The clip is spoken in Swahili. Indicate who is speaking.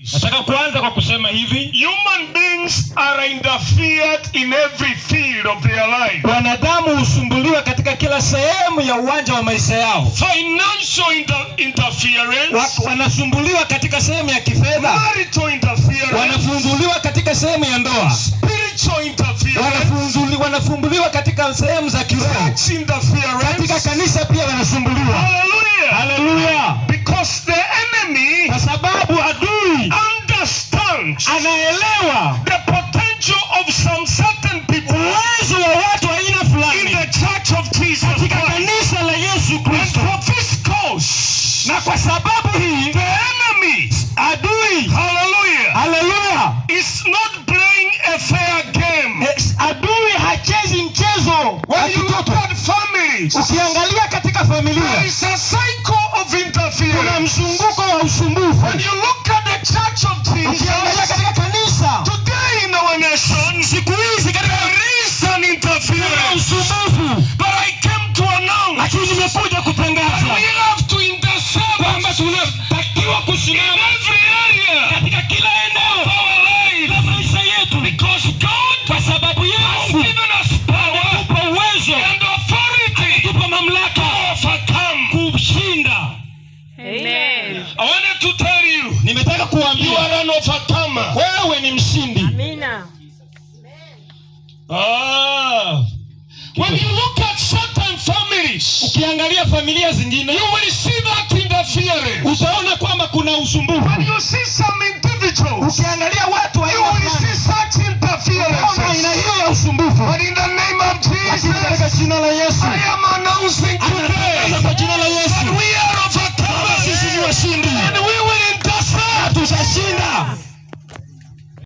Speaker 1: Nataka kuanza kwa kusema hivi:
Speaker 2: Human beings are interfered in every field of their life.
Speaker 1: Wanadamu husumbuliwa katika kila sehemu ya uwanja wa maisha yao.
Speaker 2: Financial interference,
Speaker 1: Wanasumbuliwa katika sehemu ya kifedha,
Speaker 2: marital interference,
Speaker 1: wanasumbuliwa katika sehemu ya ndoa,
Speaker 2: spiritual interference,
Speaker 1: wanasumbuliwa katika sehemu za kiroho,
Speaker 2: church interference.
Speaker 1: Katika kanisa pia wanasumbuliwa.
Speaker 2: Hallelujah.
Speaker 1: Haleluya!
Speaker 2: Because the enemy
Speaker 1: Kwa sababu adui
Speaker 2: understands
Speaker 1: anaelewa
Speaker 2: the potential of some certain people
Speaker 1: uwezo wa watu aina
Speaker 2: in
Speaker 1: fulani
Speaker 2: the church of Jesus
Speaker 1: katika
Speaker 2: Christ.
Speaker 1: Kanisa la Yesu
Speaker 2: And
Speaker 1: Kristo,
Speaker 2: for this cause,
Speaker 1: na kwa sababu hii
Speaker 2: the enemy,
Speaker 1: adui,
Speaker 2: hallelujah,
Speaker 1: haleluya,
Speaker 2: is not playing a fair game.
Speaker 1: Adui hachezi mchezo wa
Speaker 2: When you look
Speaker 1: kitoto.
Speaker 2: At families,
Speaker 1: Ukiangalia katika familia
Speaker 2: there is a cycle of
Speaker 1: kuna
Speaker 2: interference.
Speaker 1: Mzunguko wa usumbufu.
Speaker 2: When you look at the church of
Speaker 1: Ukiangalia
Speaker 2: Jesus,
Speaker 1: katika kanisa
Speaker 2: today in our nation,
Speaker 1: siku hizi katika
Speaker 2: there is an
Speaker 1: kuna
Speaker 2: interference.
Speaker 1: Usumbufu,
Speaker 2: But I came to announce
Speaker 1: lakini nimekuja kutangaza
Speaker 2: we have to intercept
Speaker 1: kwamba tunatakiwa
Speaker 2: in
Speaker 1: kusimama
Speaker 2: every area
Speaker 1: katika kila eneo
Speaker 2: of our life.
Speaker 1: La maisha yetu,
Speaker 2: Because God
Speaker 1: kwa sababu
Speaker 2: has
Speaker 1: Mungu
Speaker 2: given us power
Speaker 1: ametupa uwezo,
Speaker 2: and authority
Speaker 1: tupa mamlaka
Speaker 2: to overcome.
Speaker 1: Kushinda.
Speaker 3: Amen.
Speaker 2: I wanted to tell you,
Speaker 1: Nimetaka
Speaker 2: you
Speaker 1: kuambia
Speaker 2: are an overcomer.
Speaker 1: Wewe ni mshindi.
Speaker 3: Amina.
Speaker 2: Ah. When you look at certain families,
Speaker 1: Ukiangalia familia zingine
Speaker 2: you will see that interference.
Speaker 1: Utaona kwamba kuna usumbufu.
Speaker 2: When you see some individuals,
Speaker 1: Ukiangalia watu wa
Speaker 2: you
Speaker 1: aina
Speaker 2: will
Speaker 1: fulani,
Speaker 2: see such
Speaker 1: utaona aina
Speaker 2: interferences.
Speaker 1: Hiyo ya usumbufu.
Speaker 2: But in the name of
Speaker 1: Lakini katika
Speaker 2: Jesus,
Speaker 1: jina la Yesu
Speaker 2: I am announcing today
Speaker 1: anatangaza kwa jina la
Speaker 2: that
Speaker 1: Yesu
Speaker 2: we are
Speaker 1: kwamba sisi ni
Speaker 2: overcomers
Speaker 1: washindi
Speaker 2: and we will intercept.
Speaker 1: Tutashinda.